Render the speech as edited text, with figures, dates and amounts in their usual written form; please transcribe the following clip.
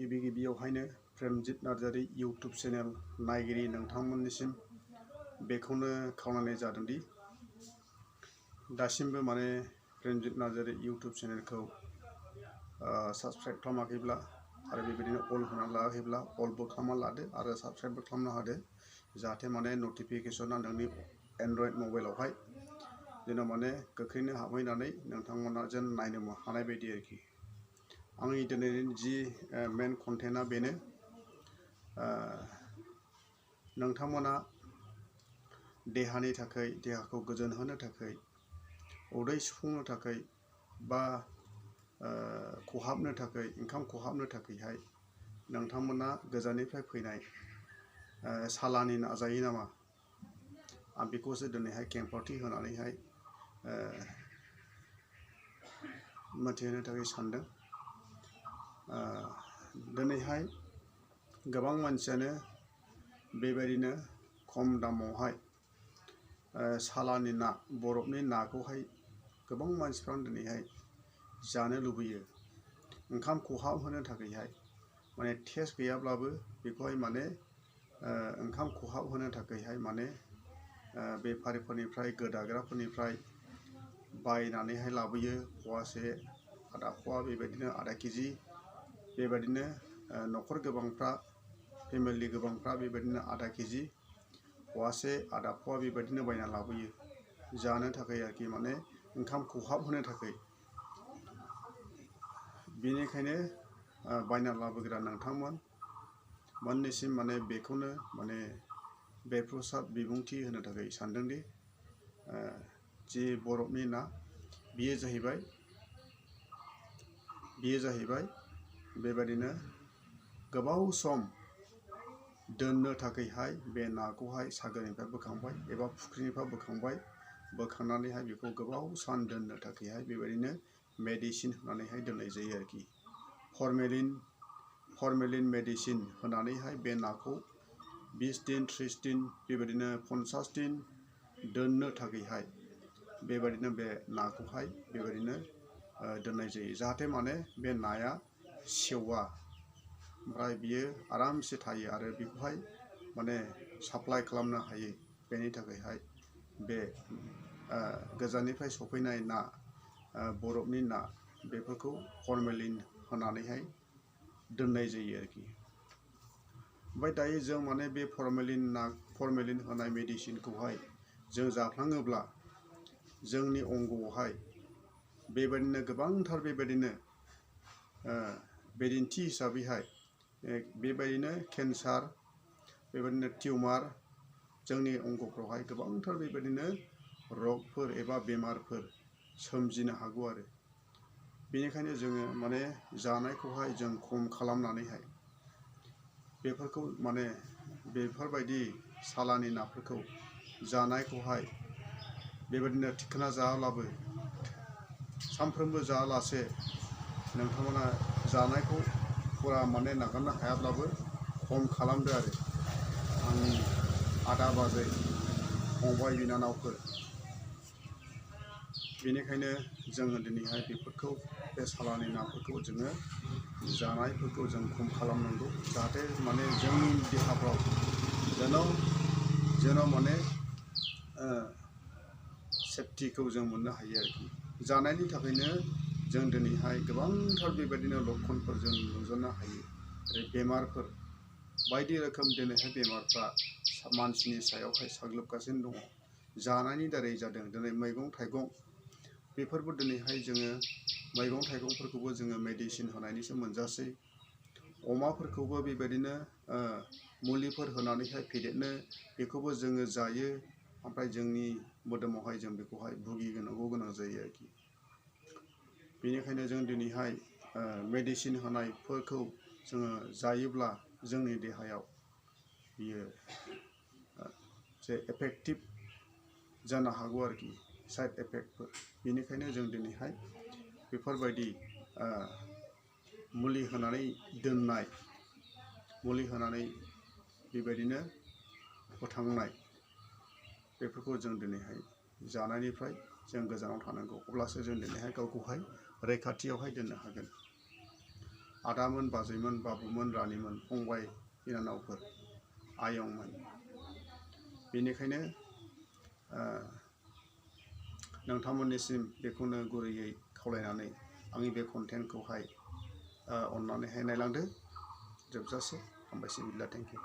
गिबियावहायनो प्रेमजित Narzary YouTube channel नायगिरि नोंथांमोननिसिम बेखौनो खावलायनाय जादोंदि दासिमबो माने प्रेमजित नार्जारी यूट्यूब चैनलखौ साबस्क्राइब खालामाखैब्ला आरो बेबायदिनो अल होना लायाखैब्ला अलबो खालामना लादो आरो साबस्क्राइबबो खालामनो हादो जाहाथे माने नटिफिकेशना नोंनि एंड्रइड मबाइलावहाय जेन माने गोख्रैनो हाबहैनानै नोंथांमोना जेन नायनो हानाय बायदि आरोखि। आंनि दिनैनि जि मेन कन्टेन्टआ बेनो नोंथांमोना देहानि थाखाय देहाखौ गोजोन होनो थाखाय उदै सुफुंनो थाखाय बा खहाबनो थाखाय ओंखाम खहाबनो थाखायहाय नोंथांमोना गोजाननिफ्राय फैनाय सालानि ना जायो नामा आं बेखौसो दिनैहाय खेंफोरथि होनानैहाय मिथिहोनो थाखाय सानदों। दिनैहाय गोबां मानसियानो बेबायदिनो खम दामावहाय सालानि ना बरफनि नाखौहाय गोबां मानसिफ्रानो दिनैहाय जानो लुबैयो ओंखाम खहाब होनो थाखायहाय माने टेस्ट गैयाब्लाबो बेखौहाय माने ओंखाम खहाब होनो थाखायहाय माने बेफारिफोरनिफ्राय गोदाग्राफोरनिफ्राय बायनानैहाय लाबोयो फवासे आधा फवा बेबायदिनो आधा केजि बेबायदिनो न'खर गोबांफ्रा फेमिलि गोबांफ्रा बेबायदिनो आधा केजि फवासे आधा फवा बेबायदिनो बायना लाबोयो जानो थाखाय आरोखि माने ओंखाम खहाब होनो थाखाय। बेनिखायनो बायना लाबोग्रा नोंथांमोननिसिम माने बेखौनो माने बेफ्रुसार बिबुंथि होनो थाखाय सानदोंदि जि बरफनि ना बियो जाहैबाय बेबायदिनो गोबाव सम दोननो थाखायहाय बे नाखौहाय सागरनिफ्राय बोखांबाय एबा फुख्रिनिफ्राय बोखांनानैहाय बेखौ गोबाव सान दोननो थाखायहाय बेबायदिनो मेडिसिन होनानैहाय दोननाय जायो आरोखि। फर्मेलिन मेडिसिन होनानैहाय बे नाखौ 20 दिन 30 दिन बेबायदिनो 50 दिन दोननो थाखायहाय बेबायदिनो बे नाखौहाय बेबायदिनो दोननाय जायो जाहाथे माने बे नाया सेवा ओमफ्राय बियो आरामसे थायो आरो बेखौहाय माने साप्लाइ खालामनो हायो बेनि थाखायहाय बे गोजाननिफ्राय सफैनाय ना बरफनि ना बेफोरखौ फर्मेलिन होनानैहाय दोननाय जायो आरोखि। ओमफ्राय दायो जों माने बे फर्मेलिन होनाय मेडिसिनखौहाय जों जाफ्लाङोब्ला जोंनि अंग'आवहाय बेबायदिनो गोबांथार बेबायदिनो बिदिन्थि हिसाबैहाय बेबायदिनो केन्सार बेबायदिनो टिउमार जोंनि अंग'फ्रावहाय गोबांथार बेबायदिनो रगफोर एबा बेमारफोर सोमजिनो हागौ आरो बेनिखायनो जोङो माने जानायखौहाय जों खम खालामनानैहाय बेफोरखौ माने बेफोरबायदि सालानि नाफोरखौ जानायखौहाय बेबायदिनो थिखोना जायाब्लाबो सानफ्रोमबो जायालासे नोंथांमोना जानायखौ फुरा माने नागारनो हायाब्लाबो खम खालामदो आरो आंनि आदा बाजै फंबाय बिनानावफोर। बेनिखायनो जोङो दिनैहाय बेफोरखौ बे सालानि नाफोरखौ जोङो जानायफोरखौ जों खम खालामनांगौ जाहाथे माने जोंनि देहाफ्राव जेन' माने सेफटिखौ जों मोननो हायो आरोखि। जानायनि थाखायनो जों दिनैहाय गोबांथार बेबायदिनो लक्षणफोर जों नुजानो हायो आरो बेमारफोर बायदि रोखोम दिनैहाय बेमारफ्रा मानसिनि सायावहाय साग्लोबगासिनो दङ जानायनि दारै जादों। दिनै मैगं थाइगं बेफोरबो दिनैहाय जोङो मैगं थाइगंफोरखौबो जोङो मेडिसिन होनायनिसो मोनजासै अमाफोरखौबो बेबायदिनो मुलिफोर होनानैहाय फेदेरनो बेखौबो जोङो जायो ओमफ्राय जोंनि मोदोमावहाय जों बेखौहाय भुगिनांगौ गोनां जायो आरोखि। बेनिखायनो जों दिनैहाय मेडिसिन होनायफोरखौ जोङो जायोब्ला जोंनि देहायाव बियो जे एफेक्टिभ जानो हागौ आरोखि साइड एफेक्टफोर। बेनिखायनो जों दिनैहाय बेफोरबायदि मुलि होनानै दोननाय मुलि होनानै बेबायदिनो फोथांनाय बेफोरखौ जों दिनैहाय जानायनिफ्राय जों गोजानाव थानांगौ अब्लासो जों दिनैहाय गावखौहाय रैखाथियावहाय दोननो हागोन। आदामोन, बाजैमोन, बाबुमोन, रानिमोन, फंबाय, बिनानावफोर, आयंमोन। बेनिखायनो नोंथांमोननिसिम बेखौनो गुरैयै खावलायनानै आंनि बे कन्टेन्टखौहाय अननानैहाय नायलांदो जोबजासे। हामबायसै बिदिब्ला, थेंक इउ।